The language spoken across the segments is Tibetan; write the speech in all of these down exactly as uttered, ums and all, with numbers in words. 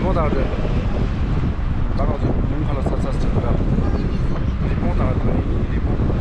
ཁོང་དང་རེད། ད་ང་ཚོ་ཉུང་ཁ་ལ་ས་ས་ཆ་དེ་ར། རི་བོང་དང་རེད། རི་བོང་།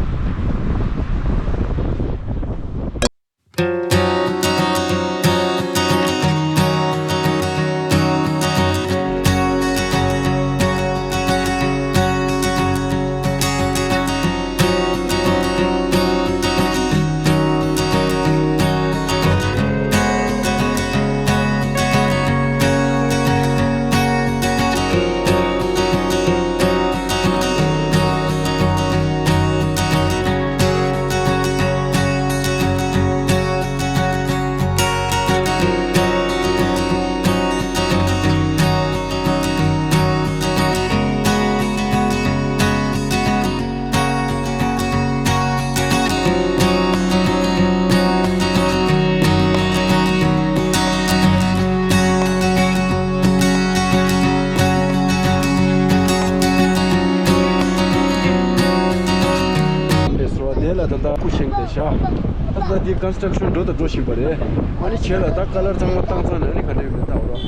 དེ་ལ་ད་ལྟ་སྐུ་བཞེངས་ཏེ་བཞག་ད་ལྟ་འདི་ཀོན་སི་ཊྲག་ཤན་འགྲོ་དང་འགྲོ་བཞིན་པ་རེད། ཨ་ནི་བྱས་ལ་ད་ཀ་ལར་ཚང་མ་བཏང་ཚར་ནས་ཨ་ནི་ག་འདྲ་ཡོད་མེད་ལྟ་བ་རོགས།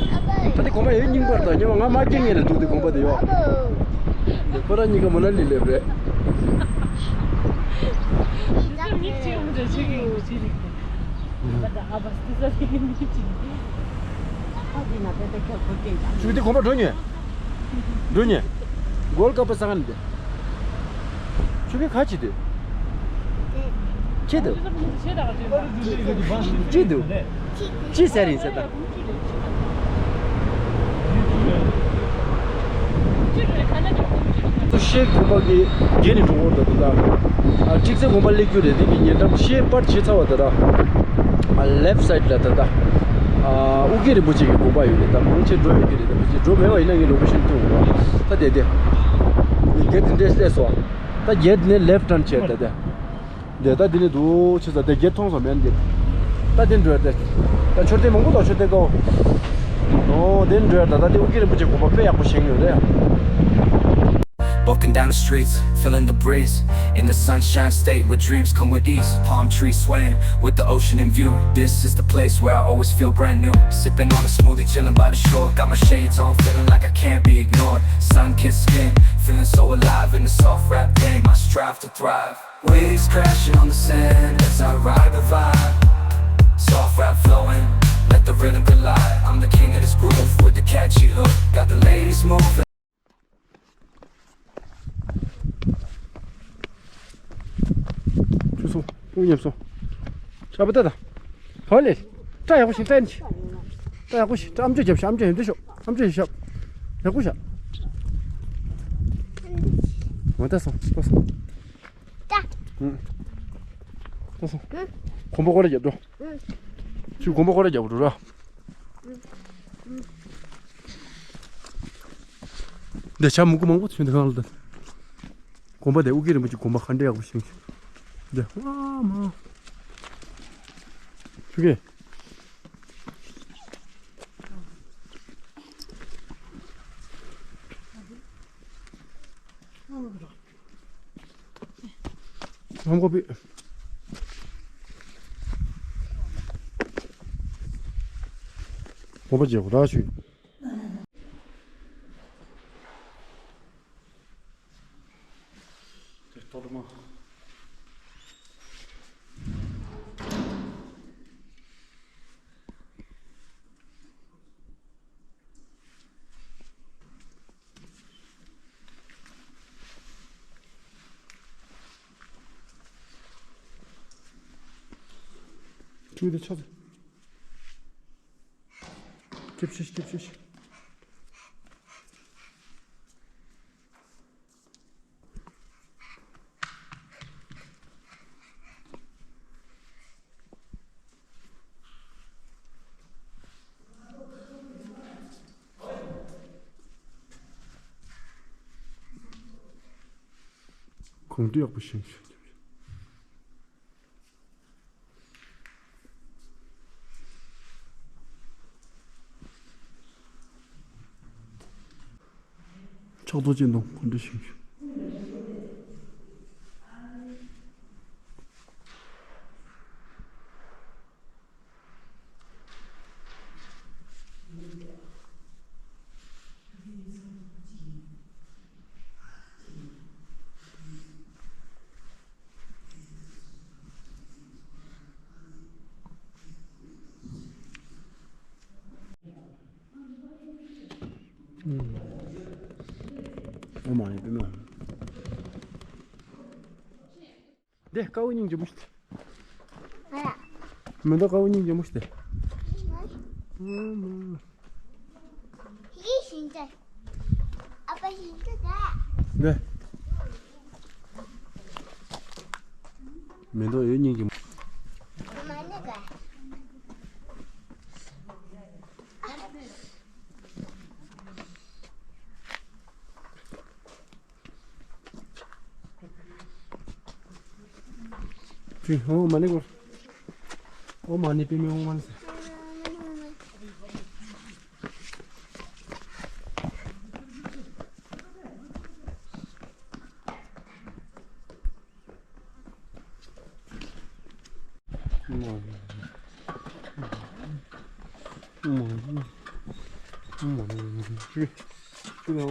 ད་འདི་དགོན་པ་ཡོད་རྙིང་པར་དང་སྔོན་མ་ང་མ་སྐྱེས་སྔོན་ལ་འདུག་འདི་དགོན་པ་དེ་ཡོད། འདི་ཁོ་རང་གཉིས་ཀ་མ་ན་ལི་སླེབས་རེད། ཆུ་འདི་གོམ་པ་འགྲོ་ཉེ། འགྲོ་ཉེ། གོལ་ཀ་པ་ས་ཁ་ནི་འདི། ཆུ་གི་ཁ་ཅི་འདི། ཁྱེད་དུ། ཅི་འདུག་ཅི་ཟེར་ཡིན་ཟེར་ད། ཤེལ་གོམ་པ་གི་བརྒྱད་ནི་འགྲོ་འོར་ད་དུ་ད། ཨ་ཀྲིག་ཙེ་གོམ་པ་སླེབས་རྒྱུ་རེད། དེ་གི་ཉེ་འགྲམ་ཤེལ་པར་བྱེད་ཚར་བ་ད་ད། ཨ་ལེབ་སའིད་ལ་ད་ད། ཨ་ཨུ་རྒྱན་རིན་པོ་ཆེ་གི་དགོན་པ་ཡོད་རེད། ད་མང་ཆེ་འགྲོ་ཡོད་ཀྱི་རེད། ད་མི་ཆེ་འགྲོ་མེད་པ་ཡིན་ན་ངས་ལོ་ཀེ་ཤན་སྟོན་འོ། ད་དེ་དེ། ངས་དེ་འདྲས་སླེབས་སོང་། ད་བརྒྱད་ནས་ལེབ་ཊརན་བྱས་ད་དེ། འདི་ད་འདི་ནས་འདུག་ཆེ་ས་དེ་བརྒྱད་མཐོང་སོང་མེད་འདི། ད་འདི་འགྲོ་ཡ་དེ། ད་མཆོད་རྟེན་མང་པོ་དང་མཆོད་རྟེན་དཀར་པོ། ཨོ་འདི་འགྲོ་ཡ་ད་ད་འདི་ཨུ་རྒྱན་རིན་པོ་ཆེ་དགོན་པ་དཔེ་ཡག་པོ་བཞེངས་ཡོད་རེད། Walking down the streets, feeling the breeze. In the sunshine state where dreams come with ease. Palm trees swaying with the ocean in view. This is the place where I always feel brand new. Sipping on a smoothie, chilling by the shore. Got my shades on, feeling like I can't be ignored. Sun-kissed skin, feeling so alive in the soft rap game. I strive to thrive. Waves crashing on the sand as I ride the vibe. Soft rap flowing, let the rhythm collide. I'm the king of this groove with the catchy hook. Got the ladies moving. ཆུ་སོང་། དབུགས་ཉམས་སོང་། ཤ་བ་ཏ་ད། ཧོ་ལེ། སྐྲ་ཡག་པོ་ཞིག་བཙན་ཅི། སྐྲ་ཡག་པོ་ཞིག་སྐྲ་ཨམ་ཅོག་རྒྱབ་ཤ། ཨམ་ཅོག་ཡོད་དུ་ཤོག་ཨམ་ཅོག་ཡོད་ཤ། ཡག་པོ་ཤ། འོ་ད་སོང་། ད་སོང་། ད། ཨུ། ད་སོང་། ཨུ། གོམ་པ་ཁོ་ར་རྒྱབ་འགྲོ། ཨུ། ཁྱོད་གོམ་པ་ཁོ་ར་རྒྱབ་འགྲོ་ར། འདི་བྱ་མུ་གུ་མང་པོ་ཚུན་དུ་གང་ལ་ད། གོམ་པ་དེ་ཨུ་རྒྱན་རིན་པོ་ཆེ་གོམ་པ་ཧ་འདྲེ་ཡག་པོ་ཞིག་འདི་ཨ་མ། ཆུ་གེ། ཧམ་གོ་པི། གོམ་པ་རྒྱག་ར་ཞུ། དེ་ཐོག་ཏུ་མ། ཁྱོད་དེ་ཆོག་ཟེར། ཀིབ་ཤིཤ་ཀིབ་ཤིཤ། གོང་དུ་ཡག་པོ་ཞིག་ཞུ། ཕྱག་རྡོར་གྱི་ནང་གོ་འདྲི་ཞིག་ཞུ། ཨོཾ་མ་ཎི་པདྨེ་ཧཱུྃ། འདི་དཀར་པོ་སྙིང་རྗེ་མོ་ཞིག་ཨ། མེ་ཏོག་དཀར་པོ་སྙིང་རྗེ་མོ་ཞིག་ཨ་མ། ཡིད་བཞིན་ཏེ། ཨ་ཕ་བཞིན་ཏེ་ད། འདི། མེ་ཏོག་ཡོད་སྙིང་རྗེ་མོ། མ་ཎི་ག་ཅི། ཨོཾ་མ་ཎི་བསྒོར། ཨོཾ་མ་ཎི་པདྨེ་ཧཱུྃ། ཨོཾ་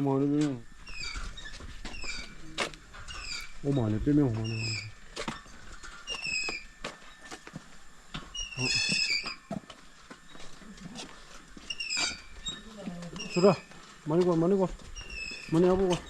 མ་ཎི། ཨོཾ་མ་ཎི་པདྨེ་ཧཱུྃ། ཚུར་ར། མ་ཎི་བསྒོར། མ་ཎི་བསྒོར། མ་ཎི་ཡག་པོ་བསྒོར།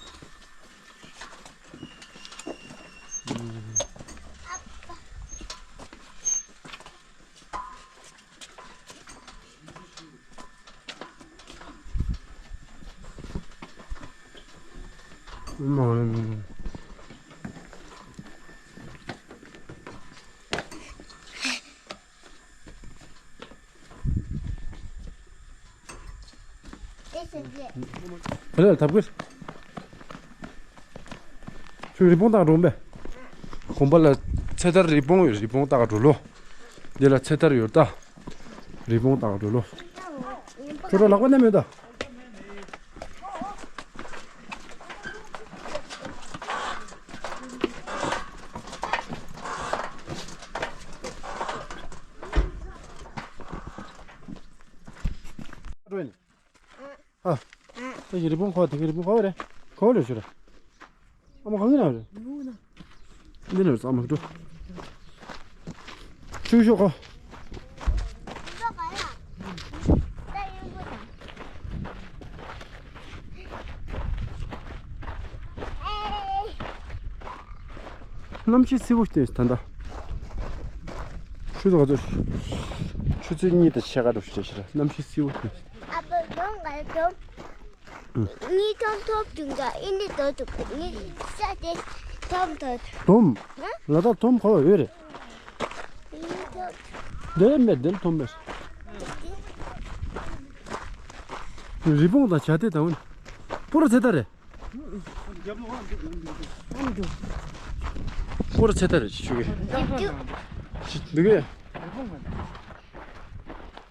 བེ་ལ་ཐབ་ཀིར། ཁྱོད་རི་བོང་བཏགས་འགྲོ་འབད། དགོན་པ་ལ་ཚེ་ཐར་རི་བོང་ཡོད། རི་བོང་བཏགས་འགྲོ་ལོ། འདི་ལ་ཚེ་ཐར་ཡོད་ད། རི་བོང་བཏགས་འགྲོ་ལོ། ཁྱོད་ར་ལག་པ་ནས་མེད་ད། ཨ། ད་ཀྱི་རི་བོང་ཁོ་དེ་ཀྱི་རི་བོང་ཁོ་རེད། ཁོ་ལས་ཤོར། ཨ་མ་གང་གི་ནང་རེད། འདི་ནས་ཨ་མ་འགྲོ། ཆུ་ཤོག་ཁོ། གནམ་གཤིས་བསིལ་པོ་ཞིག་ད་ལྟ། ཆུ་ཚོད་ག་ཚོད། ཆུ་ཚོད་གཉིས་དང་ཕྱེད་ཀ་འགྲོ་ཞིག་རེད་ཤག་གནམ་གཤིས་བསིལ་པོ་ཞིག་ཨ་ཕ་ལོང་ག་ལོང་། ངའི་ཐོམ་ཐོམ་བྱུང་ག་ཨི་ནི་དོ་དུ་ངའི་ས་དེ་ཐོམ་དོ། དོམ། ཨ། ལ་དྭགས་དོམ་ཁོ་ཡོད་རེད། ངའི་ཐོམ། འདིར་མེད་འདིར་དོམ་མེད། རི་བོང་དང་བྱ་དེ་དང་། པུ་ར་ཚེ་ཐར་རེད། པུ་ར་ཚེ་ཐར་རེད་ཆུ་གི། འདུག་གི།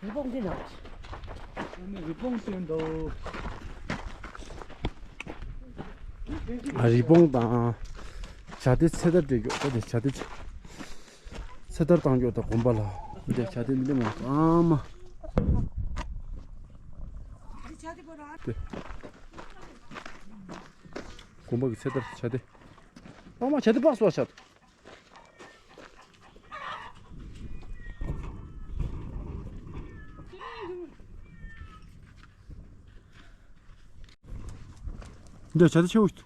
རི་བོང་འདི་ན། རི་བོང་སྟོན་འདུག་རི་བོང་དང་བྱ་དེ་ཚེ་ཐར་དེ་མགྱོགས་པོ་དེ་བྱ་དེ་ཚེ་ཐར་བཏང་མགྱོགས་དང་དགོན་པ་ལ་འདི་བྱ་དེ་འདི་མང་ཨ་མ། དེ་དགོན་པ་གི་ཚེ་ཐར་བྱ་དེ་ཨ་མ་བྱ་དེ་པགས་སུ་བ་ཆགས། འདི་བྱ་དེ་ཆེ་བོ་ཞིག་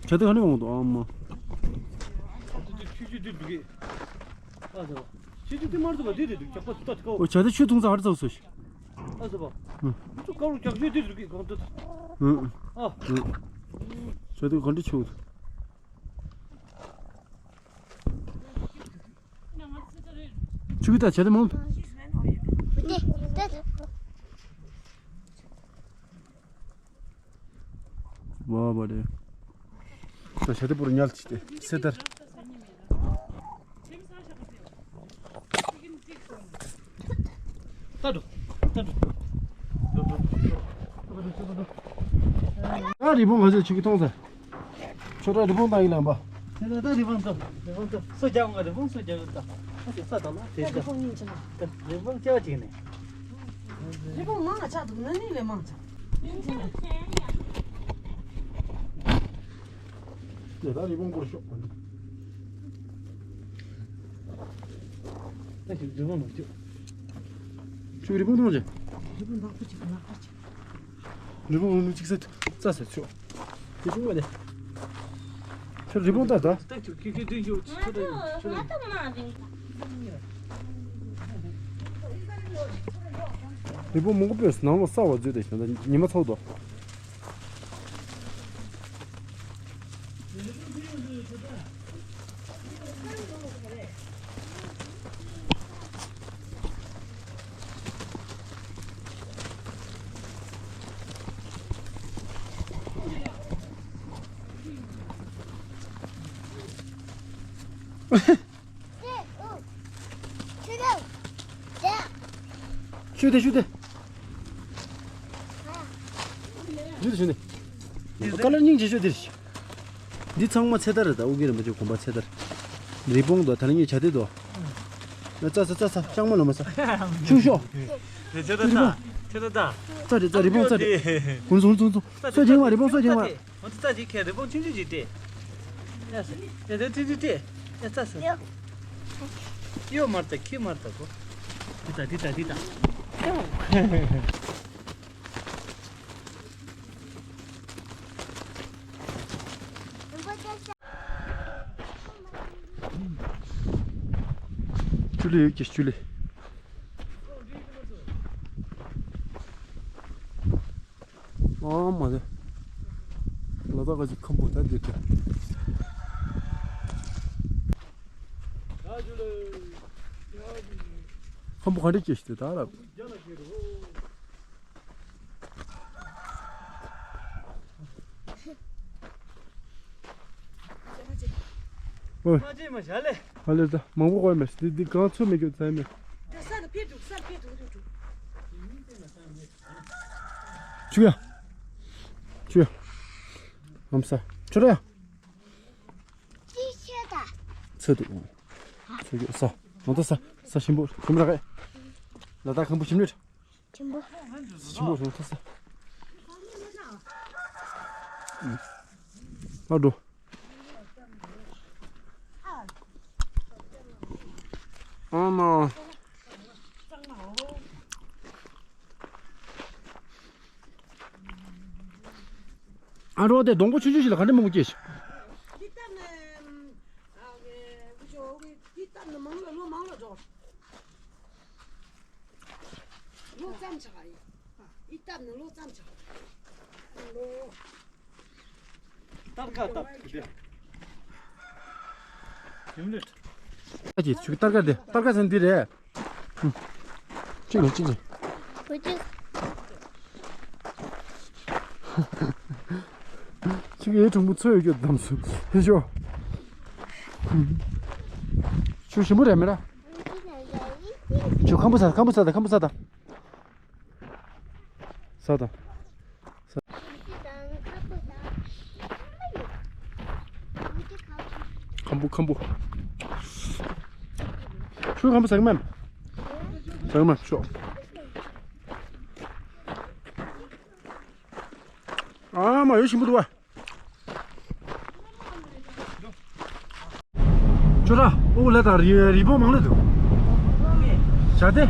བྱ་དེ་ག་ནས་འོང་འདུག་ཨ་མ། ཆུ་ཆུ་དེ་འདུག་གི། ཨ་ཟེར་བ། ཆུ་ཆུ་དེ་མར་འདུག་ག་དེ་རེད་འདུག་ཇག་པ་སུ་ལྟ་ཁ་འོ། བྱ་དེ་ཆུ་འཐུང་ས་ཧར་ཚགས་སོ་ཞིག་ཨ་ཟེར་བ། ཨུ། ཆུ་དཀར་རུ་ཇག་ཤོས་དེ་འདུག་གི་གང་འདུག་ཨུ། ཨ། ཨུ། བྱ་དེ་ག་འདྲ་ཆེ་བོ་འདུག་ཆུ་གི་ད་བྱ་དེ་མང་། བ་བ་རེད། ད་བྱ་དེ་པུ་ར་ཉལ་ཅི་སྟེ་སེ་ཐར། ལྟ་འགྲོ། ལྟ་འགྲོ། ཨ་རི་བོང་ག་ཚོད་ཆུ་གི་མཐོང་ས། ཁྱོད་ར་རི་བོང་བཏང་ཡིན་ལ་འབའ། དེ་ལ་ད་རི་བོང་ཏོ། རི་བོང་ཏོ། སོ་རྒྱག་འོང་ག་རི་བོང་སོ་རྒྱག་འོང་ད། ཨ་དེ་ས་དང་ལ་དེ་རི་བོང་གཉིས་ཆགས། རི་བོང་སྐྱེ་བ་གཅིག་ནས། རི་བོང་མང་ཆགས་འདུག་ན་ནིང་ལས་མང་ཆགས། དེ་ད་རི་བོང་པོར་ཤོག་ད་ཞིག་རི་བོང་ནང་ཅུ། ཆུ་རི་བོང་ཐོང་ཅེ། རི་བོང་ནག་པོ་ཅིག་ནག་པོ་ཅིག་རི་བོང་རི་བོང་གཅིག་ཟེར་རྩྭ་ཟེར་ཆོག་དེ་ཆུང་མ་དེ། ཁྱོད་རི་བོང་ལྟ་ད། ད་ཁྱོད་ཁྱོད་ཁྱོད་ཁྱོད་ཁྱོད་ཁྱོད་ཁྱོད་ཁྱོད། རི་བོང་མང་པོ་སྤོས་ནང་ལོགས་གསར་བ་འཛུལ་ཏེ་བཞག་ད་ཉི་མ་ཚོགས་དོ། ཤུ་དེ་ཤུ་དེ། ཤུ་དེ་ཤུ་དེ། ཀ་ལར་སྙིང་རྗེ་ཤོས་དེ་རེད། འདི་ཚང་མ་ཚེ་ཐར་རེད་ད། ཨོ་རྒྱན་རིན་པོ་ཆེ་དགོངས་པ་ཚེ་ཐར། རི་བོང་དོ་ད་ལ་ངས་བྱ་དེ་དོ། ན་ཙ་ས་ཙ་ས་ལྕང་མ་ལོ་མ་ས། ཆུ་ཤོག་དེ་ཚེ་ཐར་ད། ཚེ་ཐར་ད། རྩྭ་རེད་རྩྭ་རི་བོང་རྩྭ་རེད། ཧུན་སུ་ཧུན་སུ་ཧུན་སུ། སོ་ཆེན་བ་རི་བོང་སོ་ཆེན་བ། ང་ཚོ་རྩྭ་ཅིག་ཁྱེར་རི་བོང་ཆུང་ཆུང་ཅིག་སྤྲད། ཡ་ས། ཡ་ད་ཆུང་ཆུང་སྤྲད། ཡ་རྩྭ་ས། གཡོ་མར་ད་ཁྱི་མར་ད་གོ། དི་ད་དི་ད་དི་ད། ཅུ་ལི་ཡོད་ཀྱི་ཅུ་ལི། ཨ་མ་རེད། ལ་དྭགས་ཀྱི་ཁམ་བུ་ད་འདི་འདྲ། ཁམ་བུ་ག་འདྲ་སྐྱེས་ཤི་དེ་ད་ར། ཨོ། མ་བྱེད་མ་བྱ་ལེ། ཧ་ལས་ད་མང་པོ་དགོས་མེད། འདི་འདི་གང་ཚོད་མེད་རྒྱུ་ཚད་མེད། ད་ས་ལ་ཕེབས་འདུག་ས་ལ་ཕེབས་འདུག་འདུག་ཆུ་ཡ། ཆུ་ཡ། ཨམ་ས། ཆུ་ར་ཡ། ཅི་ཆེ་ད། ཚོད་འདུག་ཚོད་རྒྱུ་ས། ང་ཚོ་ས། ས་ཞིམ་པོ་ཞིམ་ར་གས། ལ་དྭགས་ཁམ་བུ་ཞིམ་ནུས། ཆེན་པོ། ཆེན་པོ་རེད་ཐོག་ས། ཨ་འགྲོ། ཨ་མ། ཨ་རོ་དེ་སྡོང་པོ་ཆུང་ཆུང་ཞིག་ལ་ག་འདྲ་མང་པོ་སྐྱེས་ཤག་འདི་ལྟར་ནས། ཨ་འདི་ལྟར་ནས་མང་ལ་ལོ་མང་ལ་འགྲོ། ལོ་ཙམ་ཆགས་ཡིན། ཡིད་བཏབ་ནས་ལོ་ཙམ་ཆགས། ལོ། སྟར་ཁ་བཏབ་དེ། ཡུམ་ལུས། ཨ་ཅེ་ཆུ་སྟར་ཁ་དེ་སྟར་ཁ་ཟེར་འདི་རེད། གཅིག་ལ་གཅིག་ལ། བུ་གཅིག་ཆུ་གི་གྲུང་པོ་ཚོས་ཡོད་རྒྱུ་བདམས་སོང་། ཧེ་ཤོ། ཆུ་ཞིམ་པོ་རེད་མེད་ར། ཆུ་ཁམ་བུ་ས་ཁམ་བུ་ས་ད་ཁམ་བུ་ས་ད། ས་ད། ས། ཁམ་བུ་ཁམ་བུ། ཆུ་ཁམ་བུ་ས་གི་མམ། ས་གི་མམ་ཤོ། ཨ་མ་ཡོད་ཞིམ་པོ་འདུག་བ། ཅོ་ར། ཨོ་ལ་དང་རི་རི་བོང་མང་ལ་འདུག་བྱ་དེ།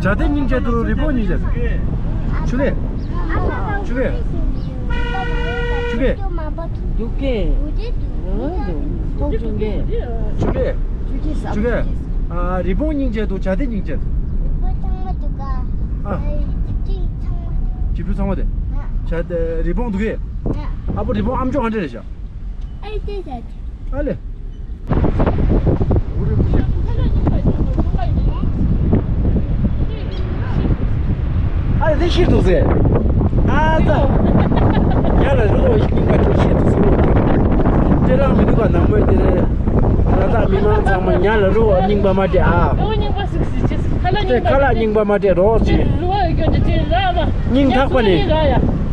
བྱ་དེ་སྙིང་རྗེ་འདུག་རི་བོང་སྙིང་རྗེ་འདུག་ཆུ་ལེ། ཆུ་ལེ། ཆུ་ལེ། འདུག་གེ་ཐོག་ཆུང་གེ་ཆུ་ལེ། ཆུ་ལེ། ཨ་རི་བོང་སྙིང་རྗེ་འདུག་བྱ་དེ་སྙིང་རྗེ་འདུག་ཨ། ཇི་ཕྲུག་ཚང་མ་དེ། བྱ་དེ་རི་བོང་འདུག་གེ་ཨ་པོ་རི་བོང་ཨམ་ཅོག་ག་འདྲ་རེད་ཤག་ཨ་ལེ། ཨ་ལེ་ཤི་འདུག་ཟེར། ཨ་ཙ། ཡ་ལ་རི་བོང་ཡིན་པ་དེ་ཤི་འདུག་ཟེར། དེ་རང་མི་འདུག་ག་ནང་མོས་དེ་རེད། ལ་དྭགས་མི་མང་ཚང་མ་ཉ་ལ་རི་བོང་རྙིང་པ་མ་སྤྲད་ཨ། ཁ་ལག་རྙིང་པ་མ་སྤྲད་རོགས་ཅིག་སྙིང་ཐག་པ་ནས།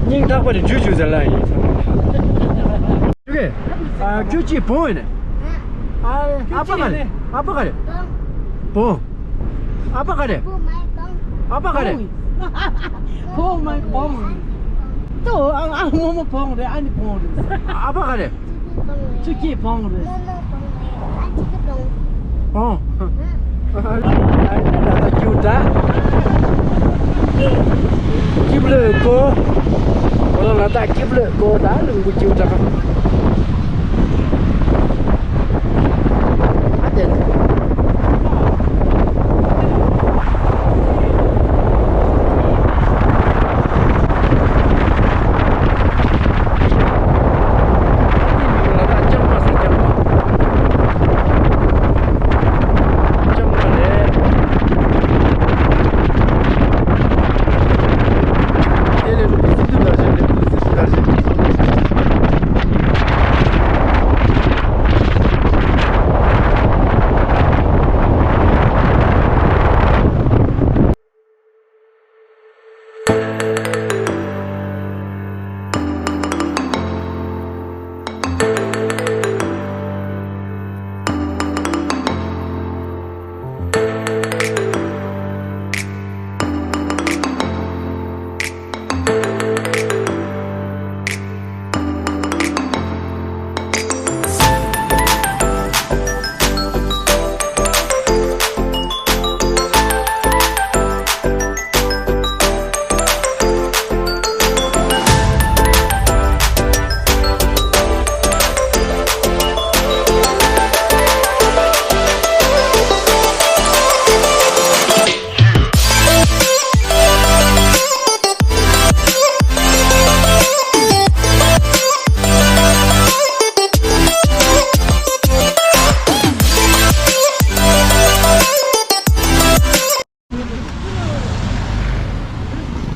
སྙིང་ཐག་པ་ནས་འཇུ་འཇུ་ཟེར་ལ་ཡིན། ཨ་ཁྱོད་ཅི་བོང་ཡིན་ནས། ཨ་ཨ་ཕ་ག་རེ། ཨ་ཕ་ག་རེ། བོང་། ཨ་ཕ་ག་རེ། ཨ་ཕ་ག་རེ། བོང་མ་བོང་། ཏོ་ཨ་ཨ་མོ་མོ་བོང་རེད། ཨ་ནི་བོང་རེད། ཨ་ཕ་ག་རེ། ཆུ་སྐྱེས་བོང་རེད། བོང་། ཨ་ཨ་ཨ་ཨ་ཨ་ཨ་ཨ། སྐྱིབས་ལོས་གོ། ཁོ་རང་ལ་ད་སྐྱིབས་ལོས་གོ་ད་ལུང་པ་སྐྱིབས་དྲག་ཨ་དེ།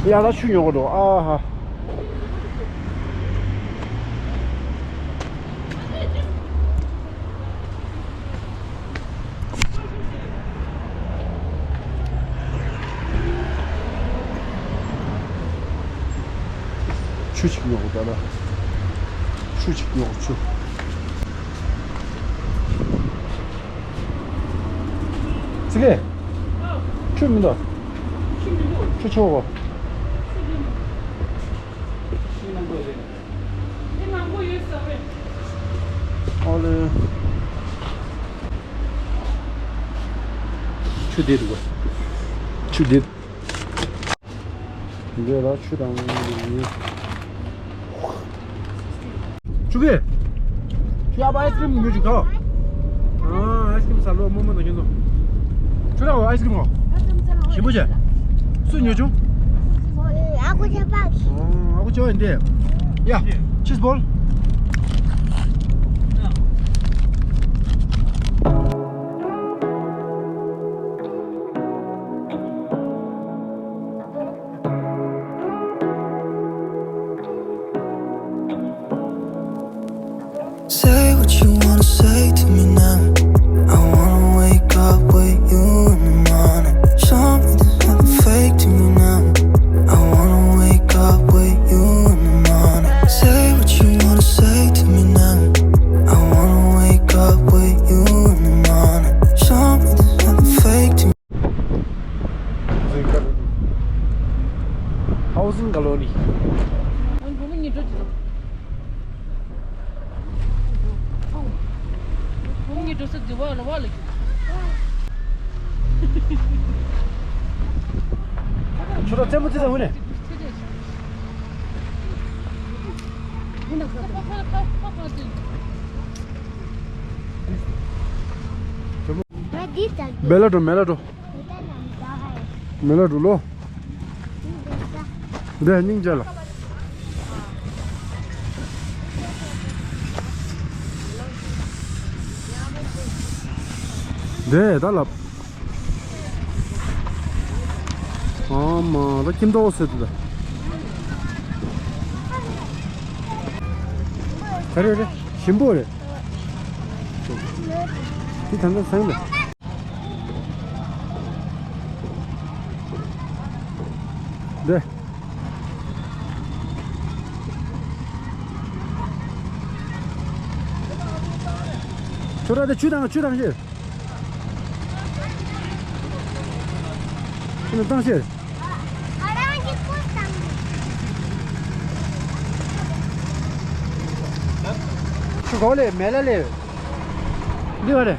ཡ་ད་ཆུ་ཉོ་གི་འགྲོ་ཨ་ཧ། ཆུ་ཅིག་ཉོ་གི་ད་ལ། ཆུ་ཅིག་ཉོ་གི་ཆུ། ཙི་གེ། ཆུ་མི་འདུག་ཆུ་ཆོག་གོ། ཨོ་ལེ། ཆུ་དེ་འདུག་གོ། ཆུ་དེ། འདི་ལ་ཆུ་དང་ཡིན། ཆུ་གི། ཆུ་ཡག་པ་ཨའི་སི་ཀྲིམ་ཉོ་ཅིག་ཐོག་ཨ་ཨའི་སི་ཀྲིམ་ཟ་ལོ་རྨོ་མོ་དང་ཁྱེད་ཚོ། ཆུ་ར་འོ་ཨའི་སི་ཀྲིམ་འོ། ཞིམ་པོ་བྱས། སུས་ཉོ་བྱུང་། ཨ་ཁུ་ཆེ་པ། ཨ་ཁུ་ཆེ་བ་ཡིན་ཏེ། ཡ། ཆིས་བོལ། Say what you wanna say to me now. I wanna wake up with you in the morning. Show me there's nothing fake to me now. I wanna wake up with you in the morning. Say what you wanna say to me now. I wanna wake up with you in the morning. Show me there's nothing fake to me. Housing colony. ཁྱོད་རང་རྩེད་མོ་རྩེ་ས་འོ་ནས། མེ་ལ་འགྲོ་མེ་ལ་འགྲོ། མེ་ལ་འགྲོ་ལོ། འདི་སྙིང་རྗེ་ལ། འདི་ད་ལབ། ཨ་མ་ད་ཁྱིམ་ཐོག་ཟེར་དུ་ད། ད་རེད་རེད་ཞིམ་པོ་རེད། འདི་ད་ད་སང་ད། འདི། ཁྱོད་ར་དེ་ཆུ་དང་ཆུ་དང་ཞེས། ཁྱོད་དང་ཞེས། ཆུ་གོ་ལེ་མེ་ལ་ལེ། འདི་བ་རེད།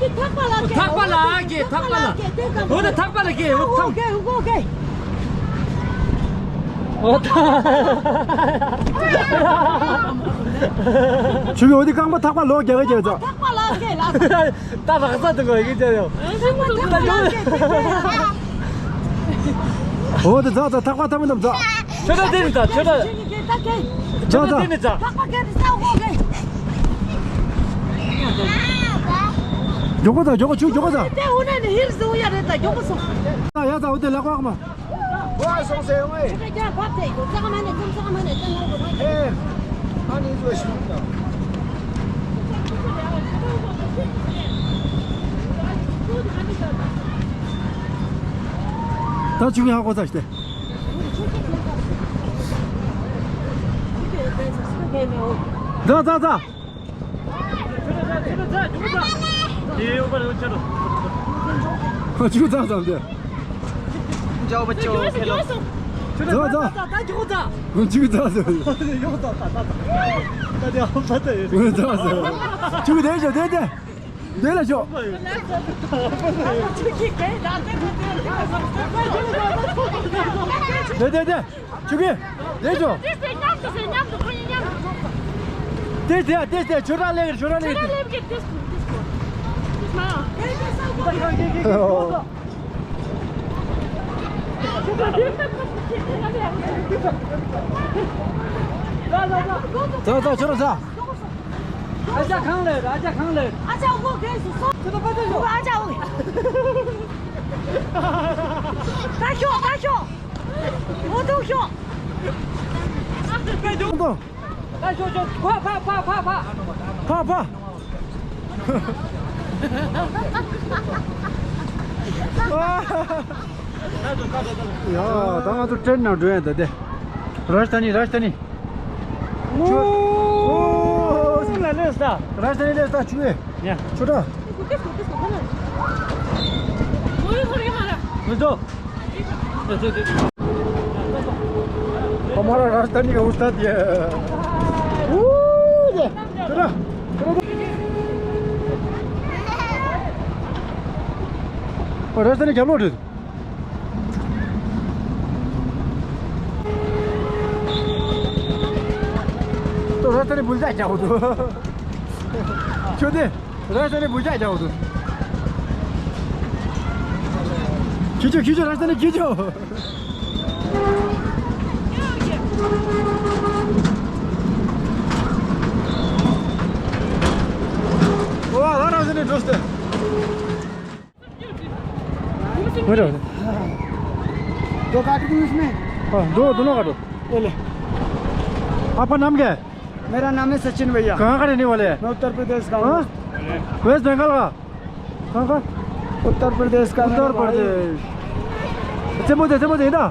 ཐག་པ་ལ་ཐག་པ་ལ་གེ། ཐག་པ་ལ། འོ་ད་ཐག་པ་ལ་གེ། འོ་ཐག་པ་ལ་གེ། འོ་ཐག་པ་ལ་གེ། ཆུ་གི་འོ་དེ་རྐང་པ་ཐག་པ་ལོག་རྒྱག་གི་རྒྱག་ཚ། ཐག་པ་ལ་གེ་ལ། ད་རག་ས་དུ་གོ་ཡི་རྒྱག་ཡོ། ཐག་པ་ལ་གེ། འོ་དེ་ཚ་ཚ། ཐག་པ་ཐག་པ་ནམ་ཚ། ཆོ་ད་དེ་ནི་ཚ། ཆོ་ད། ཆོ་ད་དེ་ནི་ཚ། ཐག་པ་གེ་དེ་ཚ་འོ་གེ། མགྱོགས་པོ་ཚ། མགྱོགས་པོ། ཆུ་མགྱོགས་པོ་ཚ། དེ་འོ་ན་ནི་ཧིར་སུ་ཡ་རེད་ད། མགྱོགས་པོ་སོང་། ཡ་ཡ་ཚ། འོ་དེ་ལག་པ་མ། ཝ་སོང་ཟེར་ཡོང་ཨེ། ཁྱོད་ཀྱང་ཕར་ཐེ་ཡོད། ཙག་མ་ནས་ཙམ་ཙག་མ་ནས་ཙམ་ལོག་གོ་ཨེ། ཨ་ནི་བཟོ་ཞིག་དང་། ད་ཆུ་ཡང་ཧ་གོ་ཚ་ཞིག་སྟེ། ད་ད་ད། ཁོ་ཆུ་ཚ་ཚ་འདི། ཇོ་བ་ཇོ། ཁེ་ལོ། ཇོ་ཇོ། ཁོ་ཆུ་ཚ་ཚ། ཇོ་ཇོ། ཁོ་ཚ་ཚ། ཆུ་དེ་ཇོ་དེ་དེ། དེ་ལ་ཇོ། དེ་དེ་དེ། ཆུ་གི། དེ་ཆུ། དེ་དེ་མཉམ་དུ་ཟེར། མཉམ་དུ། ཁོ་གཉིས་མཉམ་དུ། དེ་དེ་དེ་དེ། ཆུ་ར་ལེགས། ཆུ་ར་ལེགས། ཆུ་ར་ལེགས་ཀྱི་དེ་སྐོར། དེ་སྐོར། དེ་སྐོར། ཚ་ཚ། ཆུ་ར་ཚ། ཨ་ཅག་གང་ལེར། ཨ་ཅག་གང་ལེར། ཨ་ཅག་འོ་གས་སུ་སོ། ཁྱོད་ད་པ་ཏོ་ཤོག། ཨ་ཅག་འོ་གས། ད་ཤོག། ད་ཤོག། འོ་ཏོ་ཤོག། ད་ཤོག་ཤོག། ཕ་ཕ་ཕ་ཕ་ཕ། ཕ་ཕ། ཡ་ད་ང་ཚོ་ཊེན་ནང་འགྲོ་ཡ་ད་དེ། རཱཇ་ཐ་ནི། རཱཇ་ཐ་ནི། ཨོ། སིང་ལ་ལེ་སྟ། རཱཇ་ཐ་ནི་ལེ་སྟ་ཆུ་ཨེ། ཡ། ཆུ་ཏྲ། མི་འདུག། हमारा राजधानी का उस्ताद ये है। ऊ, ये। चलो, चलो। और राजधानी क्या बोल रहे थे? तो राजधानी भूल जा क्या हो तो? क्यों दे? राजधानी भूल जा क्या हो तो? खींचो, खींचो, राजधानी खींचो। वाह, राजधानी दोस्त। हो रहा है। दो काट दूं इसमें? हाँ, दो, दोनों काटो। ये ले। आपका नाम क्या है? मेरा नाम है सचिन भैया। कहाँ का रहने वाले हैं? मैं उत्तर प्रदेश का हूँ। हाँ? वेस्ट बंगाल का? कहाँ का? उत्तर प्रदेश का उत्तर मेरा भाई। प्रदेश। चेंबो दे, चेंबो दे ना।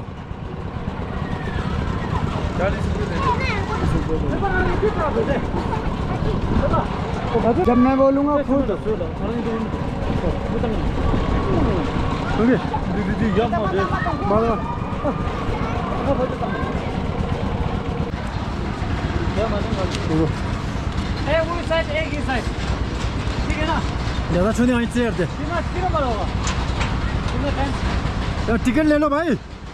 जब मैं बोलूँगा खुद। ए, वो साइड, एक ही साइड। ठीक है ना? ज़्यादा छूने आई चेयर दे। कितना, कितना बड़ा होगा? कितना टाइम? यार, टिकट ले लो भाई।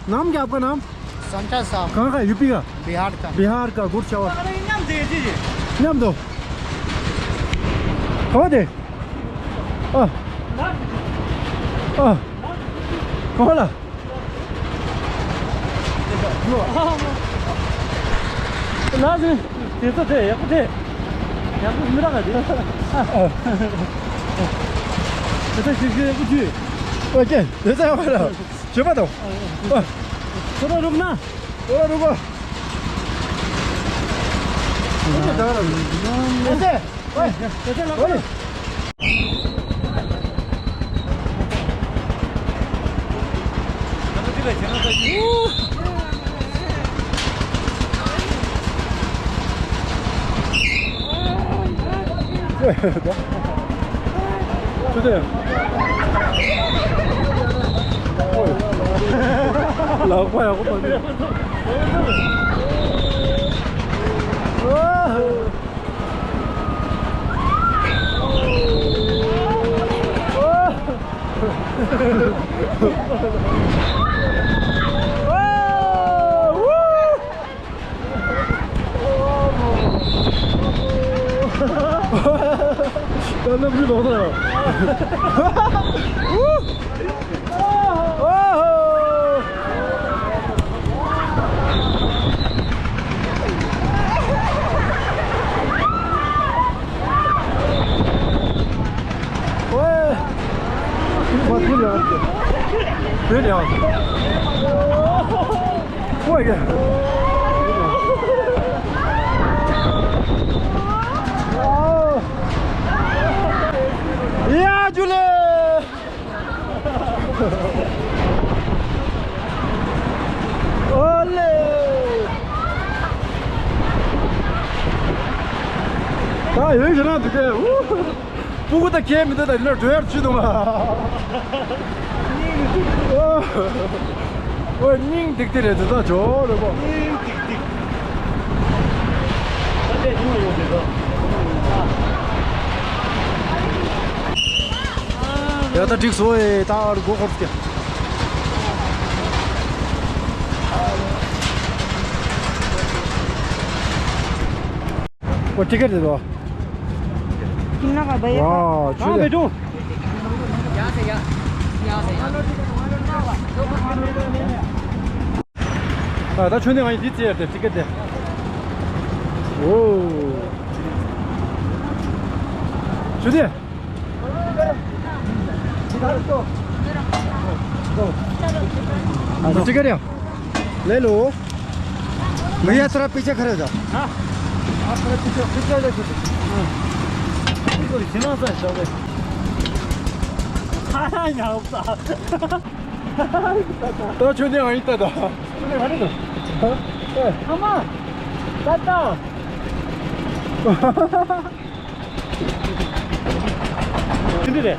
नाम क्या आपका नाम? संजय साहब। कहाँ का है? यूपी का? बिहार का। बिहार का, गुड चावल। अरे, इनाम दे दीजिए। इनाम दो। हो दे। आ। आ। कौन वाला? लाज में। तेरे तो दे, या कुछ दे। या कुछ मेरा कर दे। आ। तेरे तो शिशु या कुछ। ओके, दे दे हमारा। चुप तो। थोड़ा रुकना। थोड़ा रुको। ऐसे। ओए, ऐसे लगो। ओए। ད་ནམ་རྒྱུན་ལོག་ད། ཡ་ཇུ་ལེ། ཨོ་ལེ། ད་ཡོད་ཞེ་ན་འདུག་གས། ཨུ། སྤུ་གུ་ད་ཁྱེད་མི་འདུག་ད་ལོ་འགྲོ་ཡར་བྱུས་འདུག་མ། ཨོ། ཨོ་སྙིང་ཏིག་ཏིག་རེད་འདུག་ད་ཇོ་རེད་པོ། སྙིང་ཏིག་ཏིག་ཡ་ད་འགྲིག་སོང་ཨེ། ད་ཨར་སྒོ་ཁོབ་ཀྱི། ཨོ་ཊི་ཀེ་ཊི་དེ་དོ། कितना का भैया? वाह, हाँ, छुले। बेटू। ཨ་ད་ཆོས་ནི་ང་ཡི་འདི་རྩེ་ཡར་ཏེ་ཊི་ཀེ་ཊི་དེ། ཨོ། ཆོས་དེ། ཨ་ད་ཊི་ཀེ་ཊི་ཡ། ले लो। भैया, थोड़ा पीछे खड़े हो जाओ। हाँ? आप थोड़ा पीछे, पीछे हो जाओ, पीछे। हाँ। पीछे हो, सीना सा, शाबाश। हाँ, यहाँ ऊपर। ད་ཆོས་ནི་ཨ་ཡིན་ད་ད། ཨ་མ། ད་ད། འདི་རེད།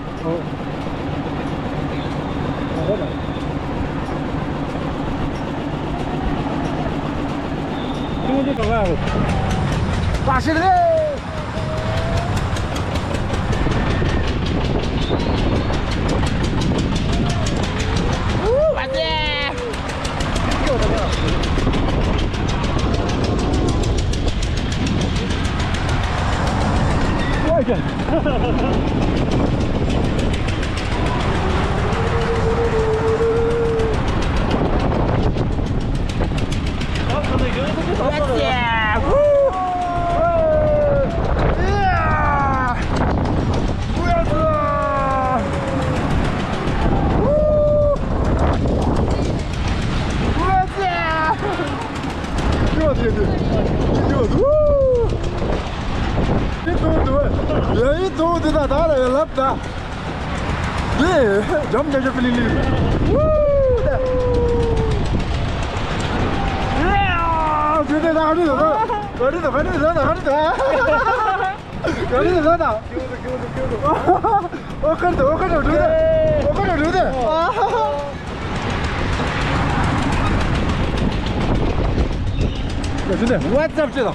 ཨོ་ཁར་དུ་ཨོ་ཁར་དུ་འགྲོ་དེ། ཨོ་ཁར་དུ་འགྲོ་དེ། ཨོ་ཁར་དུ་འགྲོ་དེ། What's up, ཅི་དང་།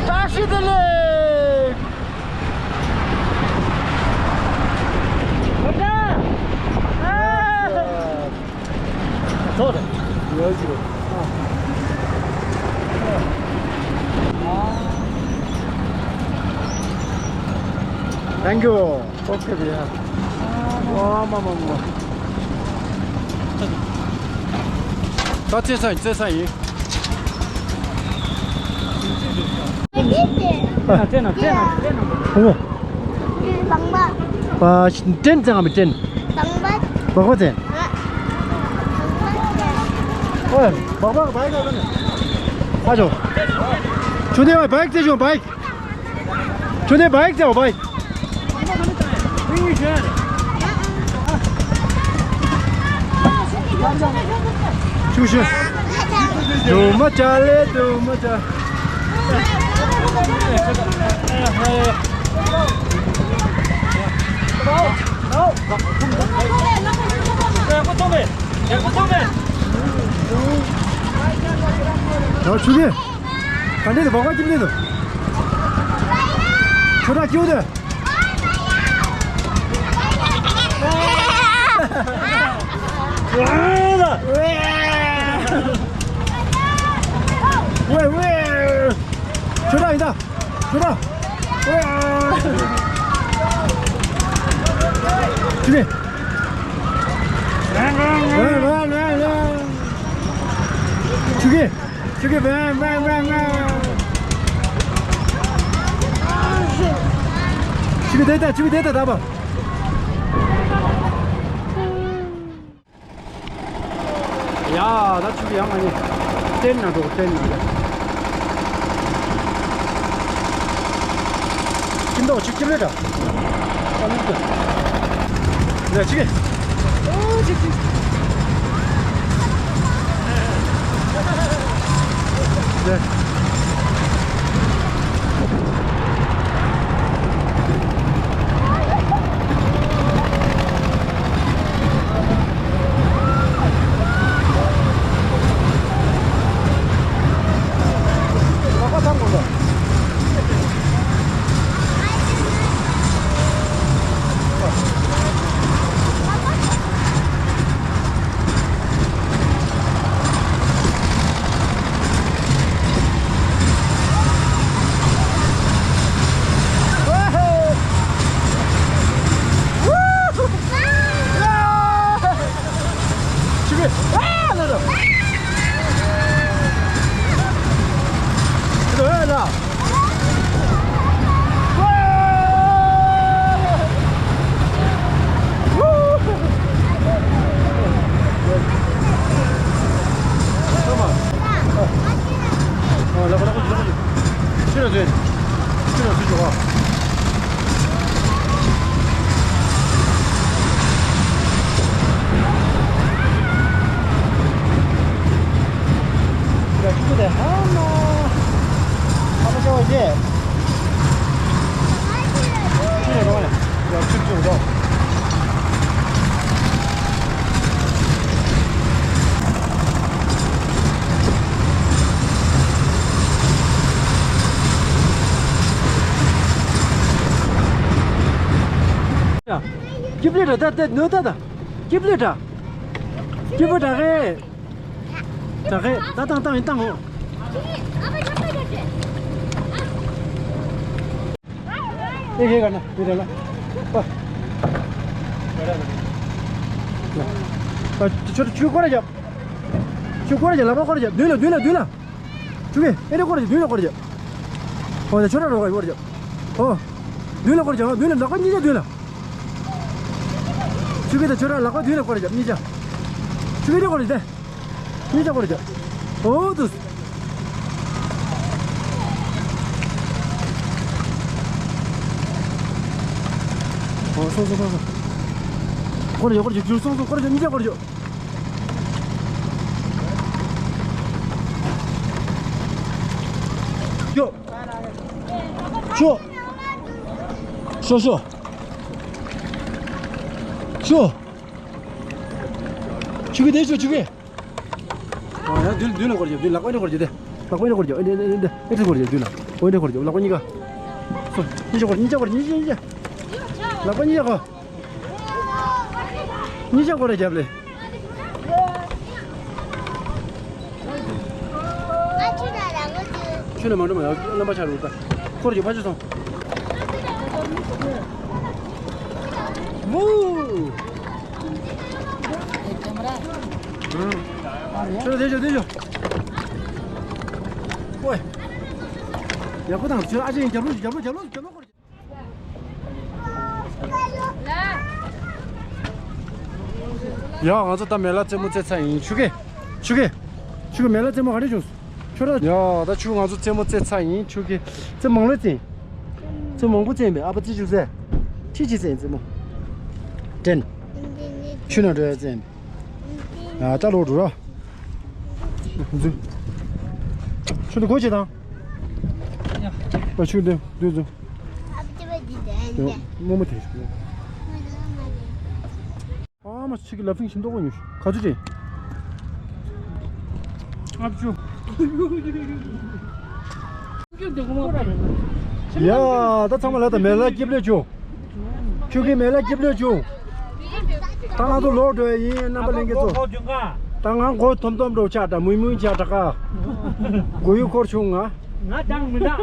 བཀྲ་ཤིས་བདེ་ལེགས། Thank you. Okay, भैया। वाह, वाह, वाह, वाह। ད་རྩེ་ས་ཡིན། རྩེ་ས་ཡིན། ཨ། རྩེ་ན། རྩེ་ན། རྩེ་ན། ཨོ། ཨ། ཏྲེན་རྩེ་ང་མི་ཏྲེན། སྦག་སྦག་རྩེ། ཨོ། སྦག་སྦག་བའིག་ག་ནི། ཨ་ཇོ། ཆུ་ནེ་བའིག་རྩེ་བྱུང་བའིག། ཆུ་ནེ་བའིག་རྩེ་བའིག། ཆུ་ཤི། དུ་མ་ཅ་ལེ་དུ་མ་ཅ། ཡང་ཆུ་གི། ག་འདྲས་འདུག་བག་བག་སྐྱིད་འདྲས་འདུག་ཁྱོད་རང་སྐྱིད་འདུག་ཝེ་ཝེ། ཁྱོད་རང་ཡིན་ད། ཁྱོད་རང་། ཆུ་གི། ཆུ་གི། ཆུ་གི། བེ་བེ་བེ་བེ། ཆུ་གི་དེ་ལྟ། ཆུ་གི་དེ་ལྟ་ད་བ། ཡ། ད་ཆུ་གི་ཡང་མ་ཉེ། སྟེང་ན་འགྲོ། སྟེང་ན་འགྲོ། ཁྱིམ་ཐོག་ཆུ་ཁྱིམ་རེད་ད། ཨ་ལུག་ཏུ། ལས་ཆི་གེ། ཨོ་ཆི་ཆི། ལས། སྐྱིབས་ལི་དྲ་ད་ད་ནོ་ད་ད། སྐྱིབས་ལི་དྲ། སྐྱིབས་ལི་དྲ་རེད། དྲ་རེད། ད་བཏང་བཏང་ཡིན་བཏང་འོ། ཨེ་ཧེ་ག་ན་མི་རེ་ལ། པ། པ། ཆུ་ཆུ་སྐོར་རྒྱབ། ཆུ་སྐོར་རྒྱབ། ལག་པ་སྐོར་རྒྱབ། མདུན་ལ་མདུན་ལ་མདུན་ལ། ཆུ་གི་ཨེ་རེ་སྐོར་རྒྱབ། མདུན་ལ་སྐོར་རྒྱབ། ཨོ་ད་ཆུ་ར་རོ་ག་སྐོར་རྒྱབ། ཨོ། མདུན་ལ་སྐོར་རྒྱབ། མདུན་ལ་ལག་པ་གཉིས་ཀ་མདུན་ལ། ཆུ་གི་ད་ཆུ་ར་ལག་པ་མདུན་ལ་སྐོར་རྒྱབ་གཉིས་ཀ། ཆུ་གི་ཨེ་རེ་སྐོར་རྒྱབ་དེ། གཉིས་ཀ་སྐོར་རྒྱབ། ཨོ་དུ། ཨོ་སོང་སོང་སོང་སོང་། སྐོར་རྒྱབ་སྐོར་རྒྱབ། ཆུ་སོང་སོང་། སྐོར་རྒྱབ། གཉིས་ཀ་སྐོར་རྒྱབ། ཤོ། ཤོ། ཤོ་ཤོ། ཤོ། ཆུ་གི་དེ་ཤོ་ཆུ་གི། ཨ་ཡ་མདུན་མདུན་ལ་སྐོར་རྒྱབ། མདུན་ལ་ལག་པ་འདི་སྐོར་རྒྱབ་དེ། ལག་པ་འདི་སྐོར་རྒྱབ། ཨེ་འདི་འདི་འདི་འདི་ཨེ་འདི་སྐོར་རྒྱབ། མདུན་ལ་ཨོ་འདི་སྐོར་རྒྱབ། ལག་པ་གཉིས་ཀ། སོ། གཉིས་ཆ་སྐོར་གཉིས་ཆ་སྐོར་གཉིས་ཆ་གཉིས་ཆ། ལག་པ་གཉིས་ཆ་སྐོར། གཉིས་ཆ་སྐོར་རྒྱབ་ལེ། ཆུ་ལ་མ་འགྲོ་མ་ཡ་རྣམ་པ་ཆགས་རུ་ད། འཁོར་གྱི་ཕ་ཆུ་སོང་། མུ། ཆུ་ལ་དེ་ཆུ་དེ་ཆུ། ཨོའི། ཡག་པོ་དང་ཆུ་ལ་ཨ་ཅེ་རྒྱབ་ལོ་རྒྱབ་ལོ་རྒྱབ་ལོ་རྒྱབ་ལོ་འཁོར་གྱི། ཡ། ང་ཚོ་ད་མེ་ལ་རྩེད་མོ་རྩེ་ཚར་ཡིན། ཆུ་གེ། ཆུ་གེ། ཆུ་གེ་མེ་ལ་རྩེད་མོ་ག་རེ་བྱུང་། ཁྱོད་ར། ཡ། ད་ཆུ་ང་ཚོ་རྩེད་མོ་རྩེ་ཚར་ཡིན། ཆུ་གེ་རྩེད་མང་ལོས་རྩེ་ཡིན། རྩེད་མང་པོ་རྩེ་ཡིན་པས། ཨ་ཕ་རྩེ་བཅུག་ཟེ། ཁྱི་ཁྱི་རྩེ་ཡིན་རྩེད་མོ། དྲན། ཆུ་ནང་འགྲོ་ཡ་རྩེ་ཡིན། ཡ། ད་ལོག་འགྲོ་ར། འཛུལ། ཆུ་འདི་སྒོ་ཕྱེ་དང་། ཡ། ཨ་ཆུ་འདི་འདི་འཛུལ། རྨོ་མོ་དེ། ཨ་མ་ཆི་གི་ལབ་ཐིང་ཤིན་ཏོག་གོ་ཉུ་ག་ཚོད་ཅི། ལྔ་བཅུ། ཡ། ད་ཚང་མ་ལ་ད་མེ་ལ་སྐྱིབ་ལེ་བྱུང་། ཁྱོད་ཀྱི་མེ་ལ་སྐྱིབ་ལེ་བྱུང་། ད་ང་ཚོ་ལོག་འགྲོ་ཡ་ཡིན། རྣམ་པ་ལྷན་རྒྱས་ཚོ། ད་ང་མགོ་འཐོམ་འཐོམ་འགྲོ་ཆགས། ད་མུན་མུན་ཆགས། ད་ག་མགོ་ཡུ་འཁོར་བྱུང་ང་། ང་ཅང་མི་འདྲ།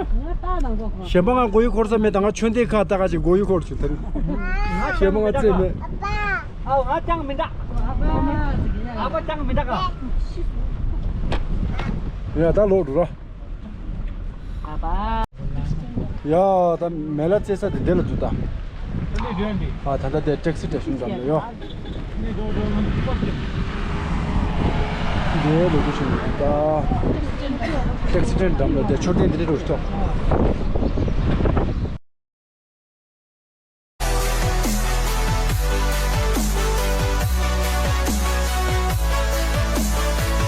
གཞན་པ་ང་མགོ་ཡུ་འཁོར་ས་མེད། ད་ང་ཆོས་འདི་ཁ་ད་ག་ཅིག་མགོ་ཡུ་འཁོར་བྱུང་། ད་ང་ཅང་མི་འདྲ། ཨ་ང་ཅང་མི་འདྲ། ཨ་བ་ཅང་མི་འདྲ། ཡ། ད་ལོག་འགྲོ་ར། ཡ། ད་མེ་ལ་རྩེ་ས་དེ་འདི་ལ་འདུག་ད། ཨ། ད་ལྟ་དེ་ཊེག་སི་སི་ཊེ་ཤན་འགྲམ་ལ་ཡོད། འདི་ལོ་ཀེ་ཤན་འདུག་ད། ཊེག་སི་སི་ཊེ་ཤན་འགྲམ་ལ་དེ་མཆོད་རྟེན་འདི་འདྲ་འདུག་ད།